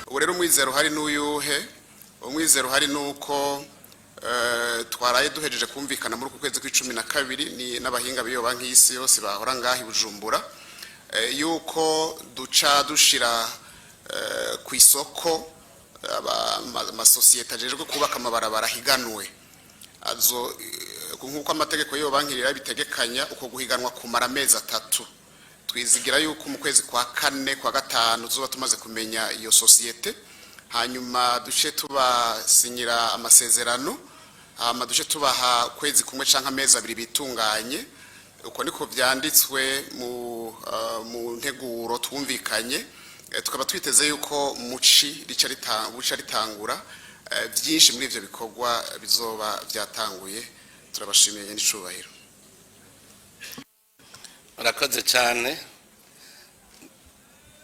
Ubu rero umwizero uhari n'uyuhe? Umwizero uhari nuko twaraye duhejeje kumvikana muri uku kwezi kw'12 ni n'abahinga b'iyo Banki y'Isi Yose bahora ngaha i Bujumbura, yuko duca dushira ku isoko amasosiyete ajejwe kubaka amabarabara ahiganwe. Azo nk'uko amategeko y'iyo banki rero bitegekanya, uko guhiganwa kumara amezi 3. Twizigira yuko mu kwezi kwa kane, kwa gatanu tuzoba tumaze kumenya iyo sosiyete, hanyuma duce tubasinyira amasezerano, hama duce tubaha kwezi kumwe canke amezi 2 bitunganye. Uko niko vyanditswe mu nteguro twumvikanye. Tukaba twiteze yuko muci rica buca ritangura, vyinshi muri ivyo bikorwa bizoba vyatanguye. Turabashimiye n'icubahiro. Urakoze cyane.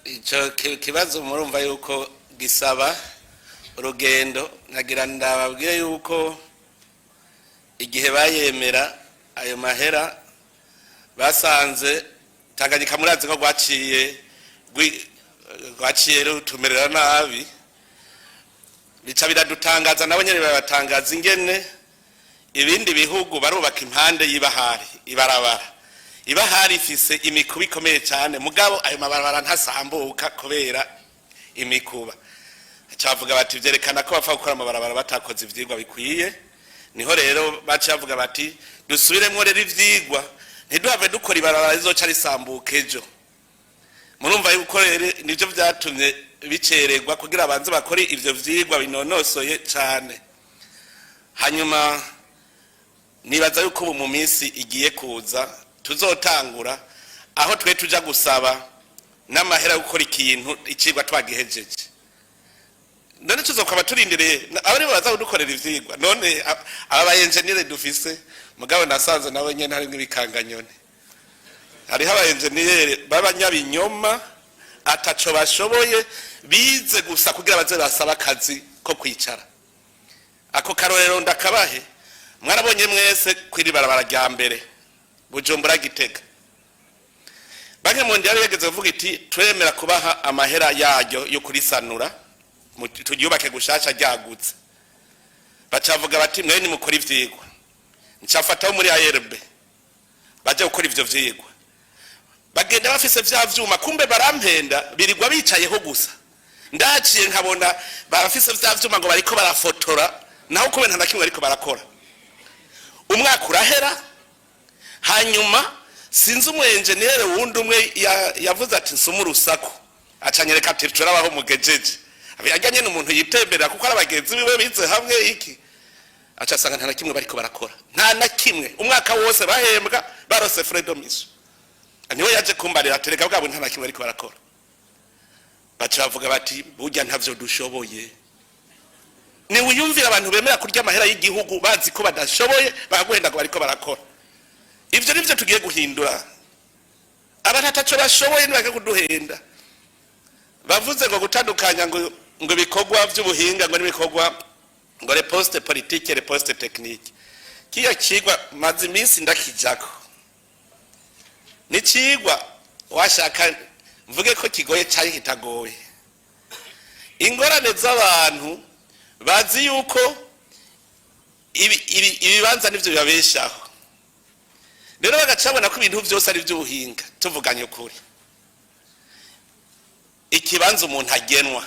Icyo kibazo murumva yuko gisaba urugendo. Nagira ndababwire yuko igihe bayemera ayo mahera, basanze Tanganyika, murazi ko rwaciye rutumerera nabi, bica biradutangaza, nabo nyene birabatangaza ingene ibindi bihugu barubaka impande y'ibahari ibarabara. Ibahari ifise imikuba ikomeye cyane, mugabo ayo mabarabara ntasambuka kubera imikuba. Cavuga bati vyerekana ko bapfa gukora amabarabara batakoze ivyigwa bikwiye. Niho rero baca bavuga bati dusubiremwo rero ivyigwa, ntiduhave dukora ibarabara rizoca risambuka ejo. Murumva yuko rero nivyo vyatumye bicererwa, kugira abanze bakore ivyo vyigwa binonosoye cane. Hanyuma nibaza yuko ubu mu minsi igiye kuza tuzotangura aho twe tuja gusaba n'amahera yo gukora ikintu icigwa twagihejeje. None tuzokwaba turindiriye abari baza kudukorera ivyigwa? None aba ba enjeniyeri dufise, mugabo nasanze nabo nyene harimwo ibikanganyoni. Hariho aba enjeniyeri b'abanyabinyoma ataco bashoboye, bize gusa kugira baze basaba akazi ko kwicara. Ako karorero ndakabahe. Mwarabonye mwese kwiri barabara rya mbere Bujumbura Gitega, Banque mondiale yageze kuvuga iti twemera kubaha amahera yaryo yo kurisanura, turyubake gushasha ryagutse. Bacavuga bati mwe nimukora ivyigwa. Ncafataho muri ARB baje gukora ivyo vyigwa, bagenda bafise vya vyuma, kumbe barampenda, birirwa bicayeho gusa. Ndaciye nkabona barafise vya vyuma ngo bariko barafotora, naho kubera nta na kimwe bariko barakora. Umwaka urahera. Hanyuma sinzi umu enjeniyeri wundi umwe yavuze ati nsuma urusaku, acanyereka ati turabaho mugejeje. Ajya nyene umuntu yitemberera kuko ari abagenzi biwe bize hamwe iki, aca asanga nta na kimwe bariko barakora, nta na kimwe. Umwaka wose bahembwa, barose frais de mission. Niwe yaje kumbarira ati reka bwabo nta na kimwe bariko barakora. Baca bavuga bati burya ntavyo dushoboye. Ni wiyumvira abantu bemera kurya amahera y'igihugu bazi ko badashoboye, bakaguhenda ngo bariko barakora. Ivyo nivyo tugiye guhindura. Abantu ataco bashoboye ntibake kuduhenda. Bavuze ngo gutandukanya ngo ibikorwa vy'ubuhinga ngo n'ibikorwa ngo les postes politiques, les postes techniques. Kiya cigwa maze iminsi ndakijako, ni cigwa washaka mvuge ko kigoye canke kitagoye. Ingorane z'abantu bazi yuko ibibanza nivyo bibabeshaho, rero bagaca babona ko ibintu vyose ari ivy'ubuhinga. Tuvuganye ukuri, ikibanza umuntu agenwa,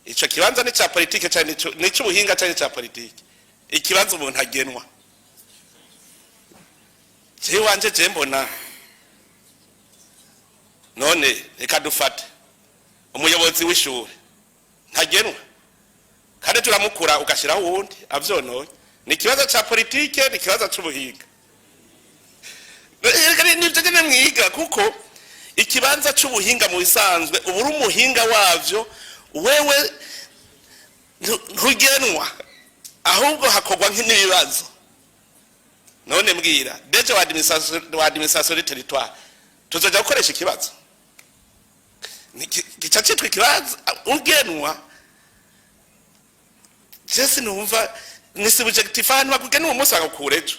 ico kibanza ni ca politike canke ni c'ubuhinga canke ca politike? Ikibanza umuntu agenwa, jewe wanje je mbona, none reka dufate umuyobozi w'ishure, ntagenwa kandi turamukura ugashyiraho uwundi avyononye. Ni ikibazo ca politike, ni ikibazo c'ubuhinga? Reka nivyo nyene mwiga, kuko ikibanza c'ubuhinga mu bisanzwe uba uri umuhinga wavyo wewe, ntugenwa, ahubwo hakorwa n'ibibazo. None mbwira, DG wa administration du territoire tuzoja gukoresha ikibazo? Gica citwa ikibazo ugenwa. Je sinumva, ni subjectif. Ahantu bakugena uwo munsi bagakura ejo.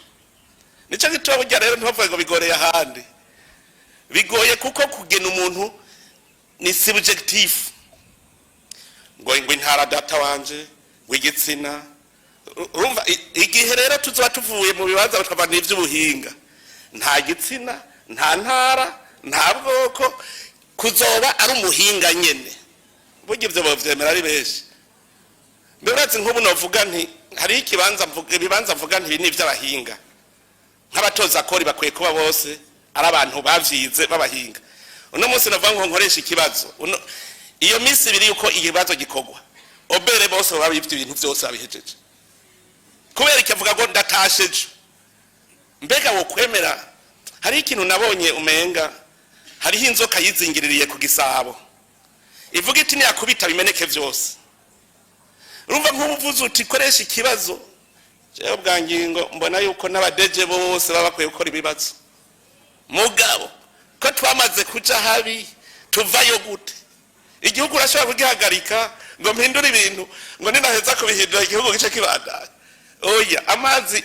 Nico gituma burya rero ntibavuge ngo bigoreye ahandi, bigoye kuko kugena umuntu. Ni subjectif, ngo intara data wanje, ngo igitsina. Urumva, igihe rero tuzoba tuvuye mu bibanza tukava n'ivy'ubuhinga, nta gitsina, nta ntara, nta bwoko, kuzoba ari umuhinga nyene. Burya ivyo bovyemera ari benshi. Mbere urazi, nk'ubu novuga nti hariho ikibanza mvuga, ibibanza mvuga nti ibi ni ivy'abahinga, nk'abatoza kori bakwiye kuba bose ari abantu bavyize b'abahinga. Uno munsi navuga ngo nkoresha ikibazo, iyo minsi 2 yuko ikibazo gikorwa, obere bose baba bivye ibintu vyose babihejeje. Kubera iki avuga ngo ndatashe ejo? Mbega wokwemera? Hariho ikintu nabonye, umenga hariho inzoka yizingiririye ku gisabo, ivuga iti niyakubita bimeneke vyose. Urumva, nk'ubu uti koresha ikibazo, jewe bwa ngingo mbona yuko n'abadeje bose baba bakwiye gukora ibibazo. Mugabo ko twamaze kuja habi, tuvayo gute? Igihugu urashobora kugihagarika ngo mpindure ibintu, ngo ninaheza kubihindura igihugu gice kibandanya? Oya. Amazi,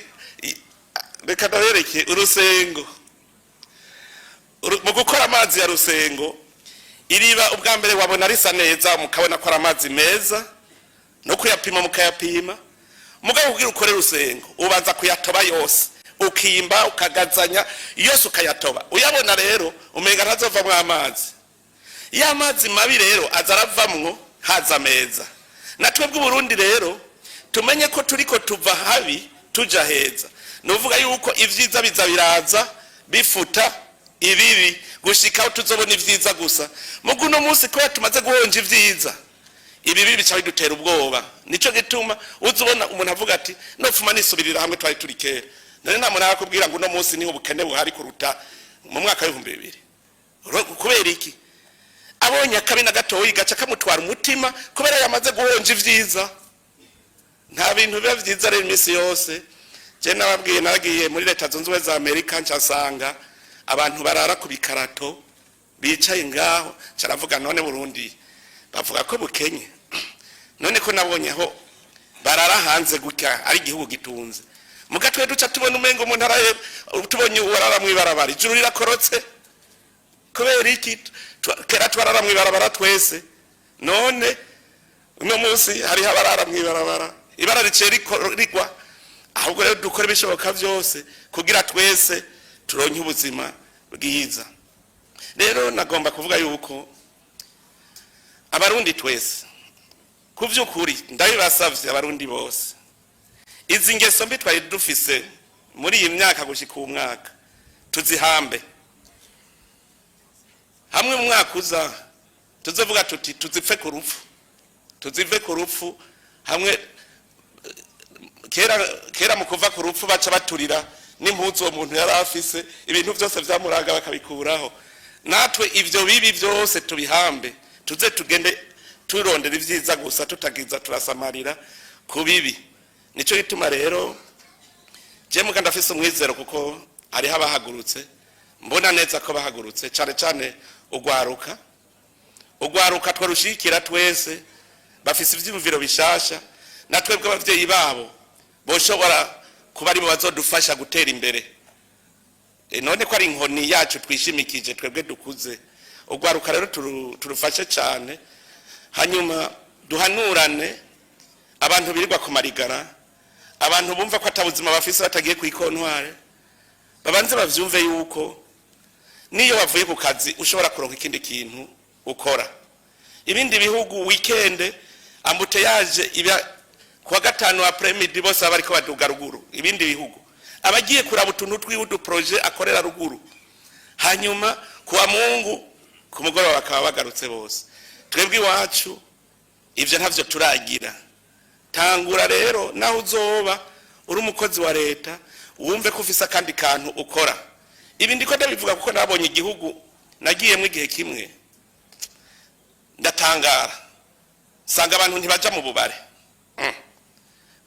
reka ndabereke urusengo. Mu gukora amazi ya Rusengo, iriba ubwa mbere wabona risa neza, mukabona ko ari amazi meza, no kuyapima mukayapima. Mugabo kugira ukore Rusengo, ubanza kuyatoba yose, ukimba, ukagazanya yose, ukayatoba. Uyabona rero umenga ntazovamwo amazi. Ya mazi mabi rero aza aravamwo, haza meza. Na twebwe Uburundi rero tumenye ko turiko tuva habi tuja heza. Nuvuga yuko ivyiza biza biraza bifuta ibibi gushika aho tuzobona ivyiza gusa. Mugu uno munsi, kubera tumaze guhonja ivyiza, ibibi bica bidutera ubwoba. Nico gituma uza ubona umuntu avuga ati nopfuma nisubirira hamwe twari turi kera. None nta muntu arakubwira ngo uno munsi niho ubukene buhari kuruta mu mwaka w'2000. Kubera iki? Abonye akabi na gatoyi gaca kamutwara umutima, kubera yamaze guhonja ivyiza. Nta bintu biba vyiza rero iminsi yose. Je nababwiye, naragiye muri Leta Zunze Ubumwe za Amerika, ncasanga abantu barara ku bikarato bicaye ngaho. Caravuga, none Burundi bavuga ko bukenye, none ko nabonye aho barara hanze gutya ari igihugu gitunze? Muga twe duca tubona umengo umuntu araye, tubonye uwarara mw'ibarabara, ijuru rirakorotse. Kubera iki? Kera twarara mw'ibarabara twese, none uno munsi hariho abarara mw'ibarabara, ibara riciye rigwa. Ahubwo rero dukora ibishoboka byose kugira twese turonke ubuzima bwiza. Rero nagomba kuvuga yuko Abarundi twese, ku by'ukuri ndabibasavye, Abarundi bose, izi ngeso mbi twari dufise muri iyi myaka gushika uwu mwaka tuzihambe hamwe. Mu mwaka uza tuzovuga tuti tuzipfe ku rupfu, tuzive ku rupfu hamwe. Kera kera mu kuva ku rupfu baca baturira n'impuzu uwo muntu yari afise, ibintu byose vyamuranga bakabikuraho. Natwe ivyo bibi byose tubihambe, tuze tugende turondera ivyiza gusa, tutagiza turasamarira ku bibi. Nico gituma rero je muga ndafise umwizero, kuko hariho abahagurutse, mbona neza ko bahagurutse, cane cane ugwaruka. Ugwaruka twarushikira twese, bafise ivyiyumviro bishasha. Na twebwe abavyeyi babo boshobora kuba aribo bazodufasha gutera imbere. None ko ari inkoni yacu twishimikije twebwe dukuze? Ugwaruka rero turufashe cane, hanyuma duhanurane. Abantu birirwa ku marigara, abantu bumva ko atabuzima bafise batagiye kw'ikontware, babanze bavyumve yuko niyo wavuye ku kazi ushobora kuronka ikindi kintu ukora. Ibindi bihugu, weekend embouteillage iba kuwa gatanu après-midi, bose baba bariko baduga ruguru. Ibindi bihugu abagiye kuraba utuntu twiwe, uduprojet akorera ruguru, hanyuma kuwa Mungu ku mugoroba bakaba bagarutse bose. Twebwe iwacu ivyo ntavyo turagira. Tangura rero, naho uzoba uri umukozi wa leta, wumve ko ufise akandi kantu ukora. Ibi ndiko ndabivuga kuko nabonye igihugu nagiyemwo igihe kimwe, ndatangara, nsanga abantu ntibaja mu bubare.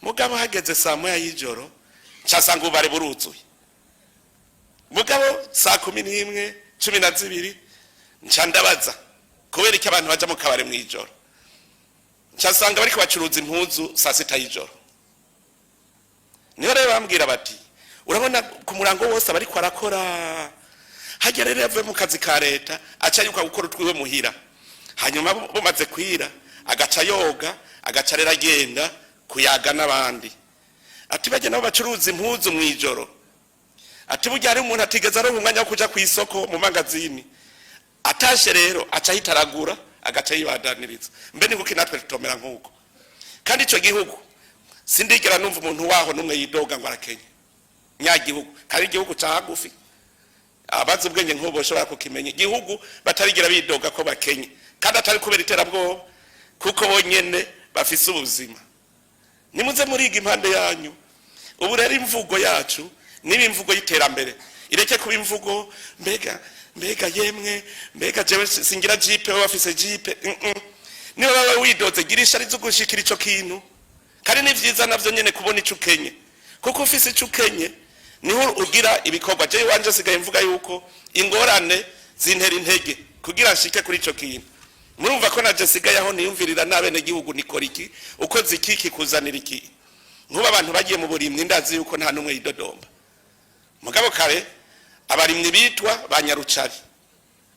Mugabo hageze saa 1 y'ijoro, ncasanga ububare buruzuye. Mugabo saa 11, 12, nca ndabaza kubera iki abantu baja mu kabare mw'ijoro. Ncasanga bariko bacuruza impuzu saa 6 y'ijoro. Niho rero bambwira bati urabona ku murango wose abariko arakora hajya. Rero yavuye mu kazi ka leta, aca yuka gukora utwiwe muhira. Hanyuma bumaze kwira, agaca yoga, agaca rero agenda kuyaga n'abandi. Ati bajya nabo bacuruza impuzu mu ijoro. Ati burya hari umuntu atigeze aronka umwanya wo kuja ku isoko mu mangazini, atashe rero aca ahita aragura, agaca yibandaniriza. Mbe ni kuki natwe tutomera nk'uko? Kandi ico gihugu sindigera numva umuntu waho n'umwe yidoga ngo arakenye nyagihugu, kandi igihugu ca hagufi. Abazi ubwenge nk'ubu bashobora kukimenya, igihugu batarigira bidoga ko bakenye, kandi atari kubera iterabwoba, kuko bonyene bafise ubuzima. Nimuze muriga impande yanyu. Ubu rero imvugo yacu niba imvugo y'iterambere, ireke kuba imvugo mbega mbega yemwe, mbega jewe singira jeep, we bafise jeep. Niba bawe widoze, gira ishari zo gushikira ico kintu. Kandi ni vyiza navyo nyene kubona ico ukenye, kuko ufise ico ukenye niho ugira ibikorwa. Jewe iwanje sigaye mvuga yuko ingorane zintera intege kugira nshike kuri ico kintu. Murumva ko naje sigaye aho niyumvirira n'abenegihugu, nikora iki, uko zikiki kuzanira iki. Nk'ubu abantu bagiye mu burimyi, ndazi yuko nta n'umwe yidodomba. Mugabo kare abarimyi bitwa ba nyarucari,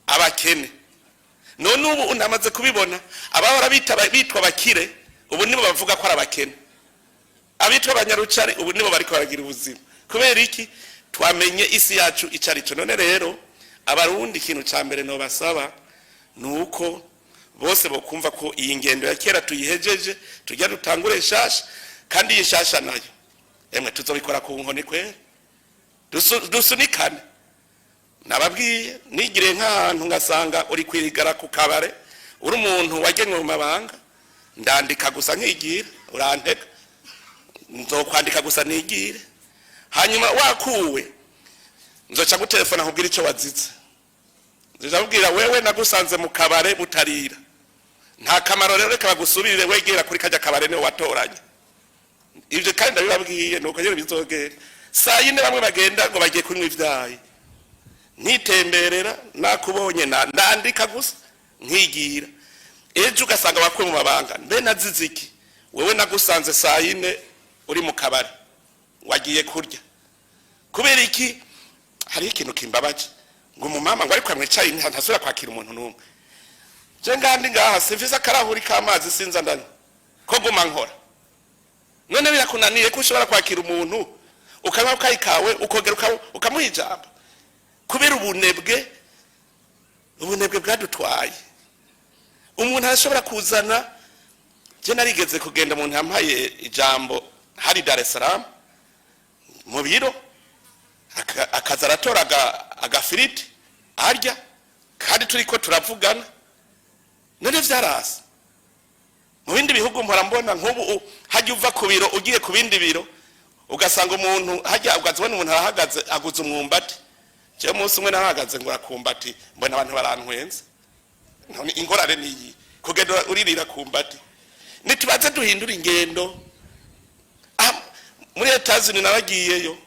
abakene. None ubu unamaze kubibona, abahora bitwa bakire ubu nibo bavuga ko ari abakene, abitwa abanyarucari ubu nibo bariko baragira ubuzima. Kubera iki? Twamenye isi yacu ico arico. None rero Abarundi, ikintu ca mbere nobasaba ni uko bose bokumva ko iyi ngendo ya kera tuyihejeje, tujya dutangure nshasha. Kandi iyi nshasha nayo, emwe, tuzobikora ku nkoni kwera, dusunikane. Nababwiye, nigiriye nk'ahantu ngasanga uri kwirigara ku kabare, uri umuntu wagenywe mu mabanga, ndandika gusa nkigira, urantega, nzokwandika gusa nigire. Hanyuma wakuwe, nzoca gutelefona nkubwira icyo wazize. Nzoca kubwira: "Wewe nagusanze mu kabare butarira, nta kamaro rero, reka bagusubirire, wegera kuri kajya kabare niwe watoranye." Ibyo kandi ndabibabwiye, nuko nyene bizogera saa yine, bamwe bagenda ngo bagiye kunywa ivyayi, ntitemberera nakubonye, na ndandika gusa nkigira. Ejo ugasanga wakuwe mu mabanga. Mbe nazize iki? Wewe nagusanze saa yine uri mu kabari wagiye kurya. Kubera iki? Hariho ikintu kimbabaje, ngo umumama ngo ariko anywa icayi, ntasubira kwakira umuntu n'umwe. Je ngandi ngaha simfise akarahuri k'amazi, sinza ndanywa ko guma nkora. None birakunaniye ko ushobora kwakira umuntu, ukanywa akayi kawe, ukongera ukamuha ijambo? Kubera ubunebwe, ubunebwe bwadutwaye. Umuntu arashobora kuzana, je narigeze kugenda, umuntu yampaye ijambo hari Dar es Salaam mu biro, akaza aratora agafiriti arya kandi turiko turavugana. None vyarasi mu bindi bihugu mpora mbona nk'ubu hajya uva ku biro ugiye ku bindi biro, ugasanga umuntu hajya, ukazibona umuntu arahagaze aguze umwumbati. Jewe umunsi umwe nahagaze ngo urakumbati, mbona abantu barantwenze. None ingorane niyi kugenda uririra kumbati? Nitubaze duhindure ingendo. Ah, muri Etazuni naragiyeyo,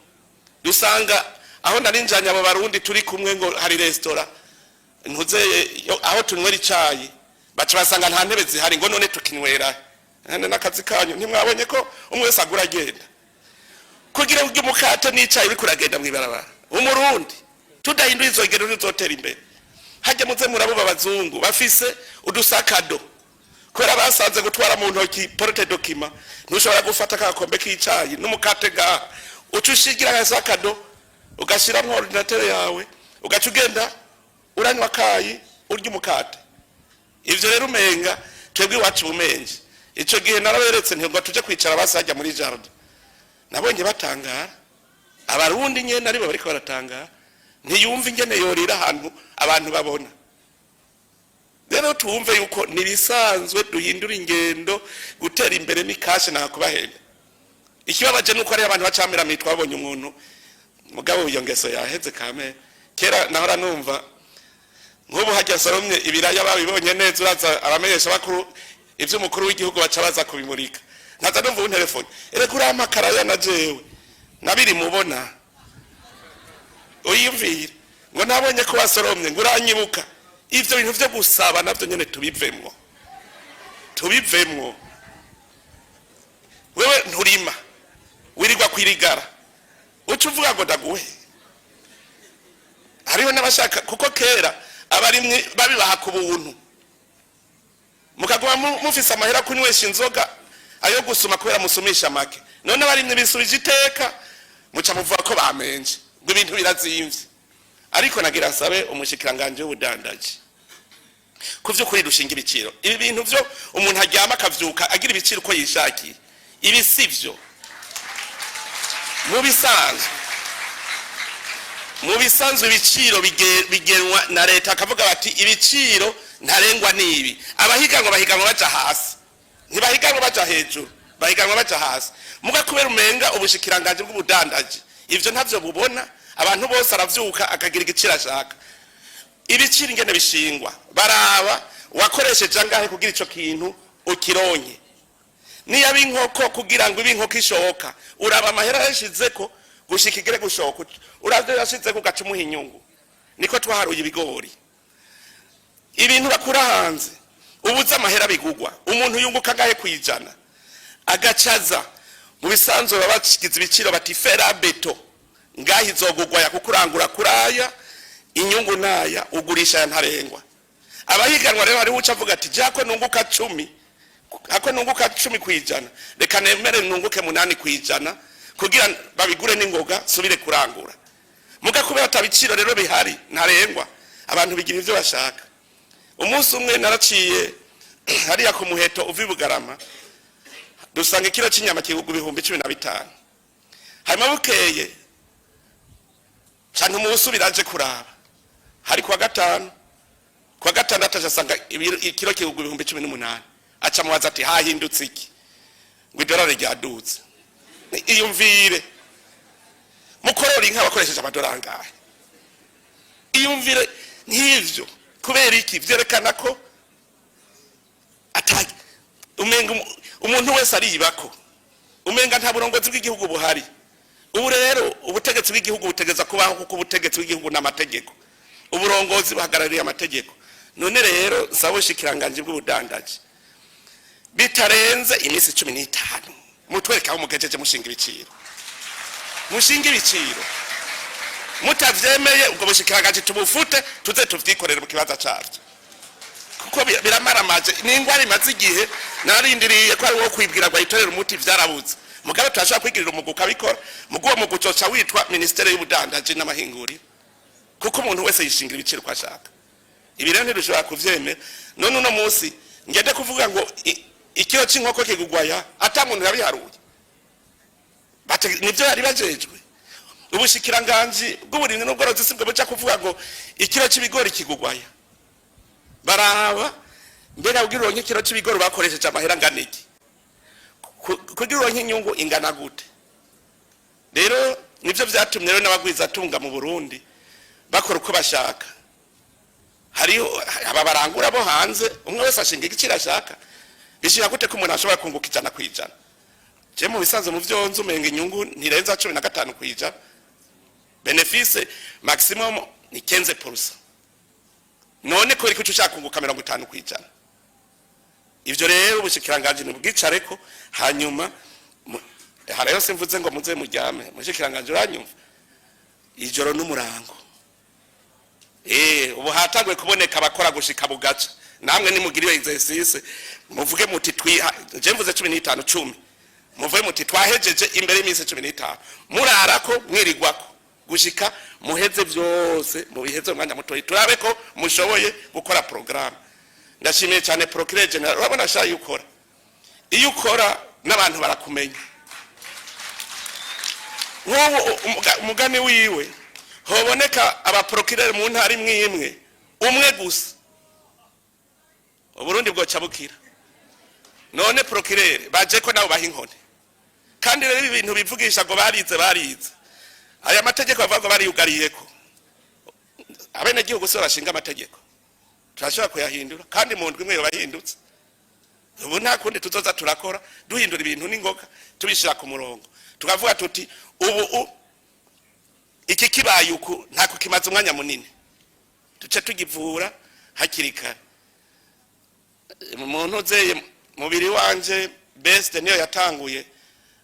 dusanga aho nari njanye abo Barundi turi kumwe ngo hari resitora ntuze aho tunywera icayi, baca basanga nta ntebe zihari, ngo none tukinywera none n'akazi kanyu? Ntimwabonye ko umwe wese agura agenda kugira ngo umukate n'icayi, uriko uragenda mw'ibarabara? Umurundi tudahinduye izo ngendo ntizotera imbere. Hajya muze murabuba abazungu bafise udusakado, kubera basanze gutwara mu ntoki porte-documents, ntushobora gufata kakombe k'icayi n'umukate ngaha, uca ushigira agasakado, ugashiramwo ordinateur yawe, ugaca ugenda uranywa kayi, urya umukate. Ivyo rero umenga twebwe iwacu bumenje. Ico gihe naraberetse nti ngo tuje kwicara basajya muri jardin, nabonye batangara. Abarundi nyene aribo bariko baratangara, ntiyumva ingene yorira ahantu abantu babona. Rero tuwumve yuko nibisanzwe, duhindura ingendo. Gutera imbere ni kashe, nta kubahenda. Ikibabaje nuko ari abantu bacamira mitwa babonye umuntu. Mugabo iyo ngeso yaheze kame. Kera nahora numva nk'ubu hajya soromye ibiraya babibonye neza, uraza abamenyesha bakuru ivy'umukuru w'igihugu baca baza kubimurika, nkaza numva ubu telefone: "Erega urampa akaraya na jewe nabiri mubona." Uyiyumvire ngo nabonye ko wasoromye, ngo uranyibuka. Ivyo bintu vyo gusaba navyo nyene tubivemwo, tubivemwo. Wewe nturima, wirirwa kwirigara, uca uvuga ngo ndaguhe. Hariho n'abashaka, kuko kera abarimyi babibaha ku buntu. Mukaguma mufise amahera kunywesha inzoga ayo gusuma kubera musumisha make. None abarimyi bisubije iteka, muca muvuga ko bamenje ngo ibintu birazimvye. Ariko nagira nsabe umushikiranganje w'ubudandaji, ku vy'ukuri dushinga ibiciro. Ibi bintu vyo umuntu aryama akavyuka agira ibiciro uko yishakiye, ibi si vyo. Mu bisanzwe ibiciro bigenwa na leta, akavuga bati ibiciro ntarengwa nibi. Abahiganwa bahiganwa baja hasi, ntibahiganwa baja hejuru, bahiganwa baja hasi. Muga kubera umenga ubushikiranganji bw'ubudandaji ivyo ntavyo bubona, abantu bose aravyuka akagira igiciro ashaka. Ibiciro ingene bishingwa, baraba wakoresheje angahe kugira ico kintu ukironke. Niyo inkoko, kugira ngo ibe inkoko ishoka, uraba amahera yashizeko gushika igere gushoka, uravyo yashizeko ugaca umuha inyungu. Niko twaharuye ibigori. Ibintu bakura hanze, ubuze amahera bigugwa, umuntu yunguka angahe kwijana, agacaza. Mu bisanzwe baba bashigize ibiciro bati fer à béton ngaho izogugwa ya, kuko urangura kuraya, inyungu naya, ugurisha ya ntarengwa. Abahiganwa rero hariho uca avuga ati jako nunguka 10, ako nunguka 10%, reka nemere nunguke 8% kugira babigure n'ingoga subire kurangura. Muga kubera atabiciro rero bihari ntarengwa, abantu bigira ivyo bashaka. Umunsi umwe naraciye hariya ku Muheto uva i Bugarama, dusanga ikiro cy'inyama kigugwa 15,000. Hanyuma bukeye canke umunsi aje kuraba, hari kuwa gatanu, kuwa gatandatu aca asanga ikiro kigugwa 18,000. Aca mubaza ati hahindutse iki? Ngo idolari ryadutse. Iyumvire, mukorora inka bakoresheje amadolari angahe? Iyumvire nk'ivyo. Kubera iki? Vyerekana ko ata umenga umuntu wese aribako, umenga nta burongozi bw'igihugu buhari. Ubu rero ubutegetsi bw'igihugu butegeza kubaho, kuko ubutegetsi bw'igihugu n'amategeko, uburongozi buhagarariye amategeko. None rero nsaba ubushikiranganji bw'ubudandaji, bitarenze iminsi 15 mutwereke aho mugejeje mushinga ibiciro. Mushinga ibiciro. Mutavyemeye, ubwo bushikiranganji tubufute, tuze tuvyikorere mu kibanza cavyo, kuko biramaramaje. Ni ingwara imaze igihe, narindiriye ko ari wo kwibwira ngo ayitorere umuti, vyarabuze. Mugabo turashobora kwigirira umugwi ukabikora. Mugu uwo mugwi uzoca witwa Ministere y'Ubudandaji n'Amahinguriro, kuko umuntu wese yishingira ibiciro uko ashaka. Ibi rero ntidushobora kuvyemera. None uno munsi ngende kuvuga ngo ikiro c'inkoko kigugwaya, ata muntu yabiharuye? Nivyo yari bajejwe. Ubushikiranganji bw'uburimyi n'ubworozi sibwo buca kuvuga ngo ikiro c'ibigori kigugwaya. Baraba mbega kugira uronke ikiro c'ibigori bakoresheje amahera angana iki, kugira uronke inyungu ingana gute. Rero nivyo vyatumye rero n'abagwizatunga mu Burundi bakora uko bashaka. Hariho aba barangura bo hanze, umwe wese ashinga igiciro ashaka. Bishika gute ko umuntu ashobora kunguka 100%? Je mu bisanzwe mu vyo nzi, umenga inyungu ntirenza 15%, bénéfice maximum ni 15%. None kubera ko uca ushaka kunguka 50%? Ivyo rero ubushikiranganji nibwicareko. Hanyuma harayo simvuze ngo muze muryame. Mushikiranganji, uranyumva? Ijoro n'umurango. Ubu hatanguye kuboneka abakora gushika bugaca. Namwe nimugire iyo exercice, muvuge muti twiha, je mvuze 15, 10, muvuge muti twahejeje imbere y'iminsi 15. Murarako, mwirigwako gushika muheze vyose, mubiheze umwanya mutoyi, turabe ko mushoboye gukora programme. Ndashimiye cyane procureur général. Urabona sha, iyo ukora, iyo ukora n'abantu barakumenya. Nk'ubu umugani wiwe, hoboneka abaprocureur mu ntara imwe imwe, umwe gusa, Uburundi bwoca bukira. None procureur baje ko nabo baha inkoni. Kandi rero ibi bintu bivugisha ngo barize, barize aya mategeko, bavuga ngo bariyugariyeko. Abenegihugu si bashinga amategeko, turashobora kuyahindura, kandi mu ndwi imwe yoba ahindutse. Ubu nta kundi tuzoza turakora, duhindura ibintu n'ingoga, tubishyira ku murongo, tukavuga tuti ubu iki kibaye uku, ntako kimaze umwanya munini, duce tugivura hakiri kare. Umuntu uzeye mubiri wanje beste niyo yatanguye,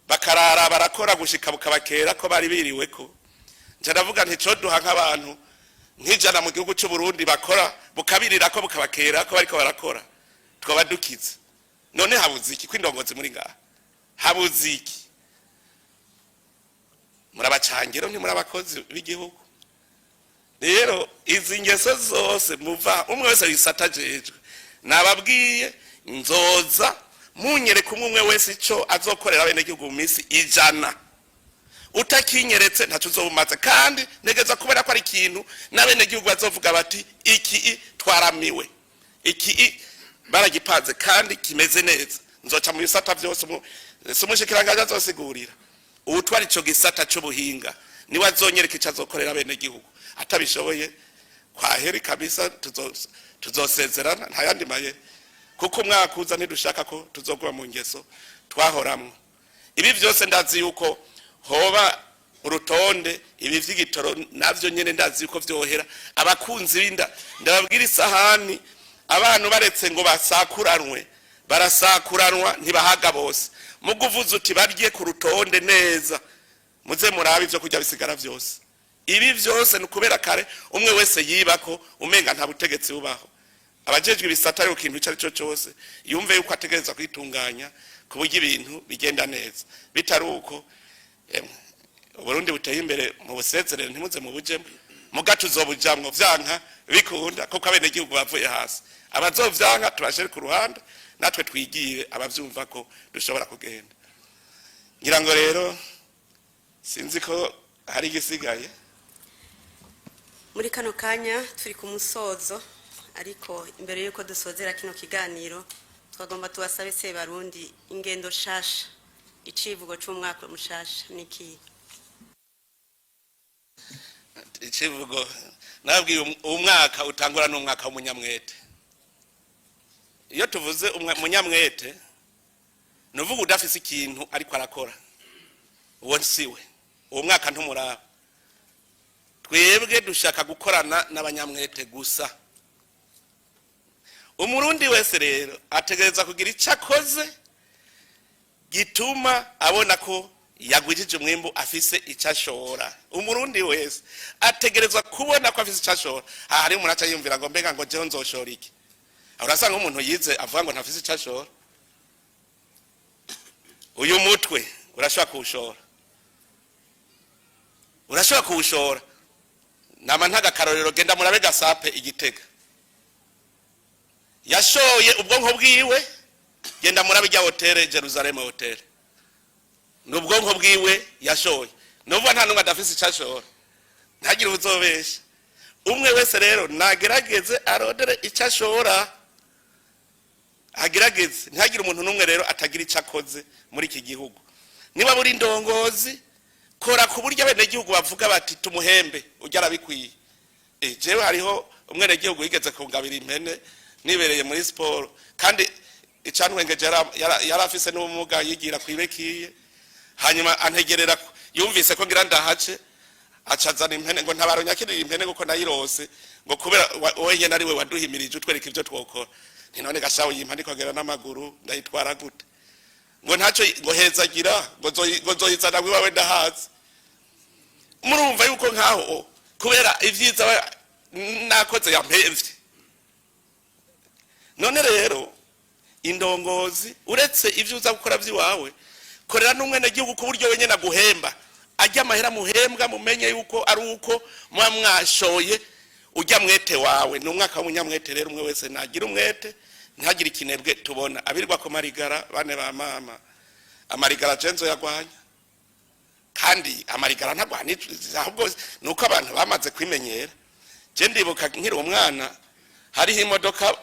bakarara barakora gushika bukabakera ko bari biriweko. Nje ndavuga nti coduha nk'abantu nk'ijana mu gihugu cy'u Burundi bakora bukabirira ko bukabakera ko bariko barakora. Twaba dukize. None habuze iki kwindongozi muri ngaha? Habuze iki? Murabacangiro, ntimuri abakozi b'igihugu. Rero izi ngeso zose muva, umwe wese wisata ajejwe, nababwiye nzoza munyereka umwe umwe wese ico azokorera abenegihugu mu minsi 100. Utakinyeretse, ntaco uzobumaze. Kandi ntegeza kubera ko ari ikintu n'abenegihugu bazovuga bati: "Iki twaramiwe, iki baragipanze kandi kimeze neza." Nzoca mu bisata vyose, si umushikiranganji azosigurira, uwutwara ico gisata c'ubuhinga niwe azonyereka ico azokorera abenegihugu. Atabishoboye, kwaheri kabisa, tuzosezerana, nta yandi mayeri, kuko umwaka uza ntidushaka ko tuzoguma mu ngeso twahoramwo. Ibi byose ndazi yuko hoba urutonde. Ibi vy'igitoro navyo nyene ndazi yuko vyohera. Abakunzi b'inda, ndababwira, isahani abantu baretse ngo basakuranwe, barasakuranwa, ntibahaga bose. Muguvuza uti barye ku rutonde neza, muze murabe ivyo kurya bisigara vyose. Ibi vyose ni ukubera kare umwe wese yibako, umenga nta butegetsi bubaho. Abajejwe ibisata rero, ikintu icyo ari cyo cyose, yumve yuko ategereza kwitunganya ku buryo ibintu bigenda neza. Bitari uko, emwe, Uburundi buteye imbere mu busezerere, ntimuze mu bujemo. Muga tuzobujamwo vyanka bikunda, kuko abenegihugu bavuye hasi. Abazovyanka tubashire ku ruhande, natwe twigire abavyumva ko dushobora kugenda. Ngira ngo rero sinzi ko hari igisigaye. Muri kano kanya turi ku musozo, ariko imbere y'uko dusozera kino kiganiro, twagomba tubasabe, se Barundi, ingendo shasha, icivugo c'umwaka mushasha niki? Icivugo nababwiye, umwaka utangura n'umwaka w'umunyamwete. Iyo tuvuze umunyamwete, ni uvuga udafise ikintu ariko arakora, uwo siwe, uwo mwaka ntumuraba. Twebwe dushaka gukorana n'abanyamwete gusa. Umurundi wese rero ategereza kugira icyo akoze gituma abona ko yagwijije umwimbu, afise icyo ashora. Umurundi wese ategerezwa kubona ko afise icyo ashora. Aha hari umuntu aca yiyumvira ngo: "Mbega ngo jewe nzoshora iki?" Aho urasanga umuntu yize avuga ngo ntafise icyo ashora. Uyu mutwe urashobora kuwushora, urashobora kuwushora. Nama ntaga akarorero: genda murabe Gasape Igitega, yashoye ubwonko bwiwe. Genda murabe ijya hoteli, Jerusalem Hotel, ni ubwonko bwiwe yashoye. Nuvuga nta n'umwe adafise icyo ashora, ntagire ubuzobesha. Umwe wese rero nagerageze arondere icyo ashora, agerageze. Ntihagire umuntu n'umwe rero atagira icyo akoze muri iki gihugu. Niba buri ndongozi, kora ku buryo abenegihugu bavuga bati: "Tumuhembe, ujya arabikwiye." Jewe hariho umwenegihugu yigeze kungabira impene nibereye muri siporo, kandi icantwengeje yari afise n'ubumuga, yigira kwibekiye. Hanyuma antegerera, yumvise ko ngira ndahace, acazana impene ngo ntabaro nyakirira impene kuko nayirose, ngo kubera wenyene ari we waduhimirije, utwereka ivyo twokora. Nti: "None gashawe, yimpa ndikogera n'amaguru, ndayitwara gute?" Ngo ntacyo, ngo hezagira, ngo nzoyizana iwawe ndahazi. Murumva yuko nkaho kubera ivyiza nakoze yampemvye. None rero indongozi, uretse ivyo uza gukora vy'iwawe, korera n'umwenegihugu ku buryo wenyene aguhemba. Ajya amahera muhembwa, mumenye yuko ari uko muba mwashoye ujya mwete wawe. Ni umwaka w'umunyamwete. Rero umwe wese nagira umwete, ntihagire ikinebwe. Tubona abirirwa ku marigara, bane ba mama, amarigara jenzo yagwanya. Kandi amarigara ntagwana, ahubwo ni uko abantu bamaze kwimenyera. Je ndibuka nkiri umwana, hariho imodoka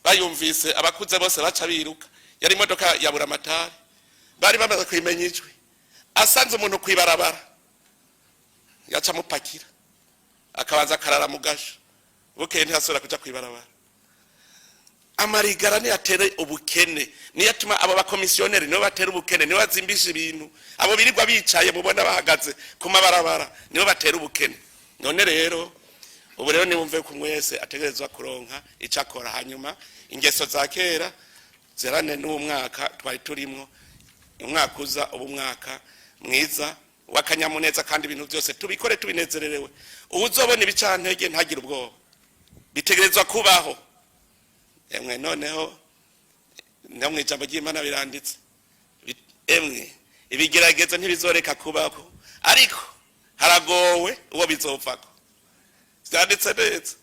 bayumvise abakuze bose baca biruka. Yari imodoka ya buramatari, bari bamaze kuyimenya ijwi. Asanze umuntu kwibarabara, yaca amupakira, akabanza akarara mu gasho, bukeye ntiyasubira kuja kwibarabara. Amarigara niyo atera ubukene, niyo atuma abo bakomisiyoneri, nibo batera ubukene, nibo bazimbisha ibintu. Abo birirwa bicaye mubona bahagaze ku mabarabara, nibo batera ubukene. None rero ubu rero niwumve ko umwe wese ategerezwa kuronka icyo akora, hanyuma ingeso za kera zerane n'uwo mwaka twari turimwo. Umwaka uza uba umwaka mwiza w'akanyamuneza, kandi ibintu byose tubikore tubinezererewe. Uwuzobona ibicantege ntagire ubwoba, bitegerezwa kubaho. Emwe, noneho. No mu ijambo ry'Imana biranditse. Emwe, ibigeragezo ntibizoreka kubaho, ariko haragowe uwo bizovako. Vyanditse neza,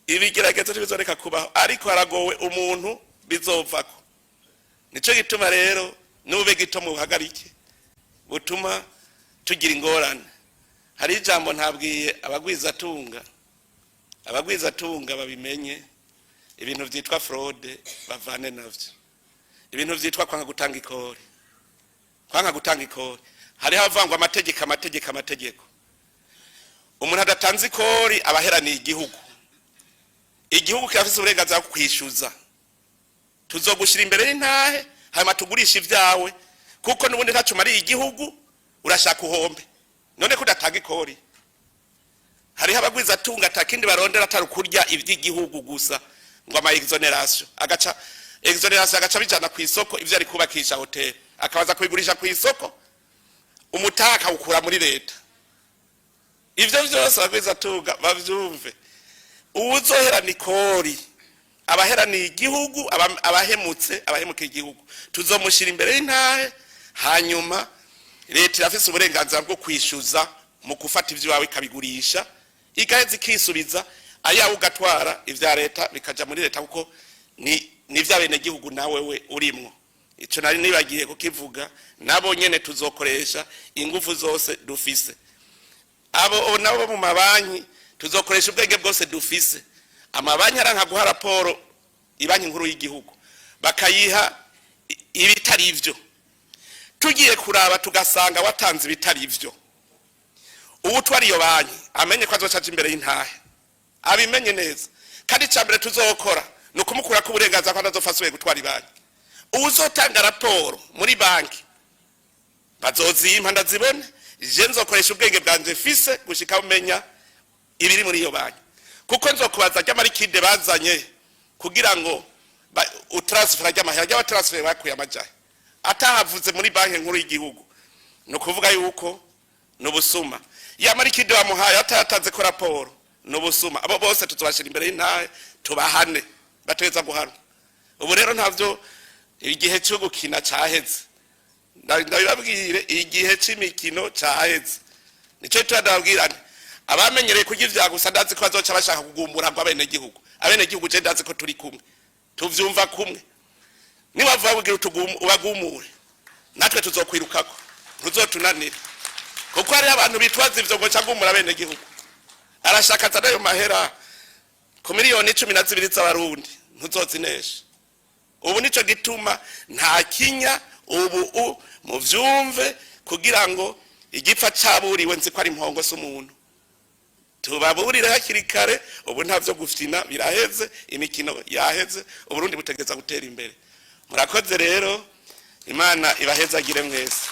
ibigeragezo ntibizoreka kubaho, ariko haragowe umuntu bizovako. Nico gituma rero nube gito mu buhagarike butuma tugira ingorane. Hari ijambo ntabwiye abagwizatunga, abagwizatunga babimenye, ibintu vyitwa fraude bavane navyo, ibintu vyitwa kwanga gutanga ikori, kwanga gutanga ikori. Hariho abavangwa amategeko, amategeko, amategeko. Umuntu adatanze ikori aba aheraniye igihugu. Igihugu kirafise uburenganzira bwo kwishyuza. Tuzogushira imbere y'intahe, hanyuma tugurisha ibyawe, kuko n'ubundi ntaco umariye igihugu. Urashaka uhombe none ko udatanga ikori? Hariho abagwizatunga atakindi barondera atari ukurya ivy'igihugu gusa, ngo ama exonération, agaca exonération, agaca bijana ku isoko. Ivyo ari kubakisha hoteli akabaza kubigurisha ku isoko, umutaha akawukura muri leta. Ivyo vyose abagwizatunga bavyumve, uwuzoherana ikori abaheraniye igihugu, abahemutse, abahemuka igihugu, tuzomushyira imbere y'intahe. Hanyuma leta irafise uburenganzira bwo kwishyuza mu gufata ivy'iwawe ikabigurisha, igaheza ikisubiza ayawe, ugatwara ivya leta bikaja muri leta, kuko ni ivy'abenegihugu nawe we urimwo. Ico nari nibagiye kukivuga. Nabo nyene tuzokoresha ingufu zose dufise. Abo nabo bo mu mabanki, tuzokoresha ubwenge bwose dufise. Amabanki aranka guha raporo ibanki nkuru y'igihugu, bakayiha ibitari ivyo. Tugiye kuraba tugasanga watanze ibitari ivyo, uwutwara iyo banki amenye ko azoca aja imbere y'intahe, abimenye neza. Kandi icya mbere tuzokora ni ukumukurako uburenganzira ko atazopfa asubiye gutwara ibanki. Uwuzotanga raporo muri banki bazozimpa ndazibone, je nzokoresha ubwenge bwanje mfise gushika umenya ibiri muri iyo banki, kuko nzokubaza ry'ama liquide bazanye kugira ngo utransfera ry'amahera, ry'abatransfert bakuye amajahe atahavuze muri Banki Nkuru y'igihugu, ni ukuvuga yuko ni ubusuma. Yama liquide bamuhaye atayatanze ko raporo, ni ubusuma. Abo bose tuzobashira imbere y'intahe, tubahane, bategeza guhanwa. Ubu rero ntavyo, igihe cyo gukina caheze. Ndabibabwire, igihe c'imikino caheze. Nico ndababwira nti abamenyereye kurya ivya gusa, ndazi ko bazoca bashaka kugumbura ngo abenegihugu, abenegihugu, je ndazi ko turi kumwe, tuvyumva kumwe. Niwava kugira ubagumure, natwe tuzokwirukako, ntuzotunanira, kuko hariho abantu bitwaza ivyo ngo nca abenegihugu. Arashaka azana ayo mahera ku miliyoni 12 z'abarundi, ntuzozinesha. Ubu nico gituma nta kinya ubu muvyumve, kugira ngo igipfa caburiwe nzi ko ari impongo si umuntu, tubaburire hakiri kare. Ubu nta vyo gufyina, biraheze, imikino yaheze. Uburundi butegeza gutera imbere. Murakoze rero, Imana ibahezagire mwese.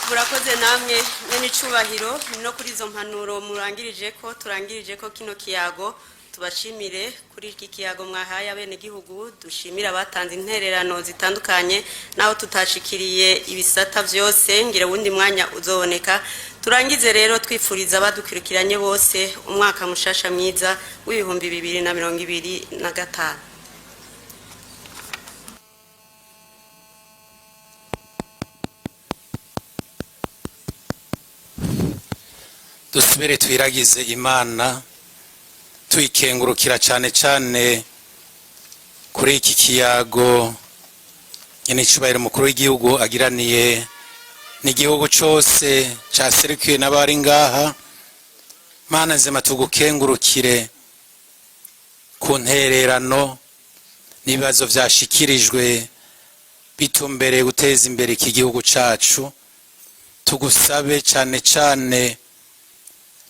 Murakoze namwe nyene icubahiro. No kuri izo mpanuro murangirije ko turangirije ko kino kiyago. Tubashimire kuri iki kiyago mwahaye abenegihugu, dushimire abatanze intererano zitandukanye, naho tutashikiriye ibisata vyose, ngira wundi mwanya uzoboneka. Turangize rero twifuriza abadukurikiranye bose umwaka mushasha mwiza w'2025. Dusubire twiragize Imana, tuyikengurukira cyane cyane kuri iki kiyago nyene icubahiro umukuru w'igihugu agiraniye n'igihugu cose caserukiwe n'abari ngaha. Mana nzima, tugukengurukire ku ntererano n'ibibazo vyashikirijwe bitumbereye guteza imbere iki gihugu cacu. Tugusabe cane cane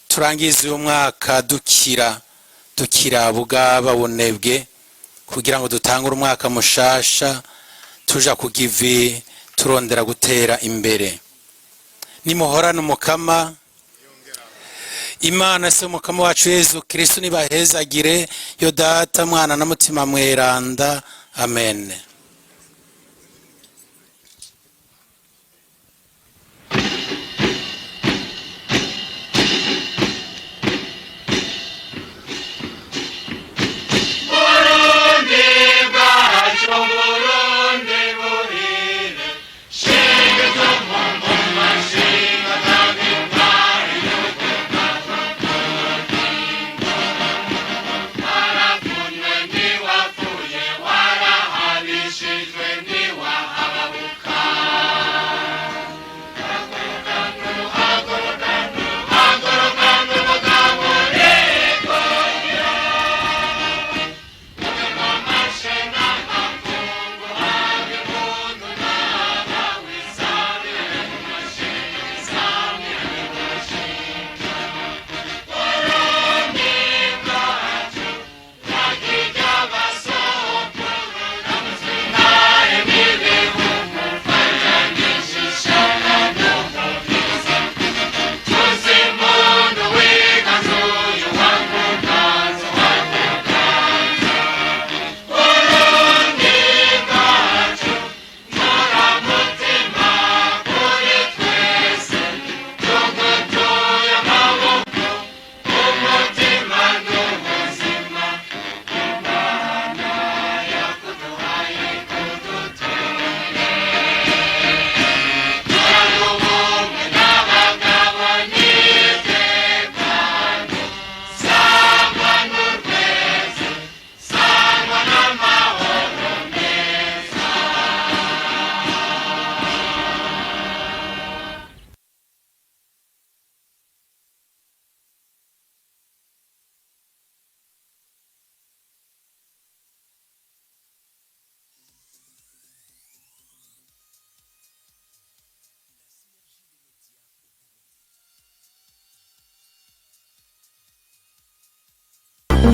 turangize uyu mwaka dukira, dukira bugaba bunebwe, kugira ngo dutangure umwaka mushasha tuja ku kivi, turondera gutera imbere. Nimuhorane Umukama. Imana se Umukama wacu Yezu Kristu nibahezagire, yo Data, Mwana na Mutima Mweranda. Amen. Burundi bwacu.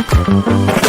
Thank you.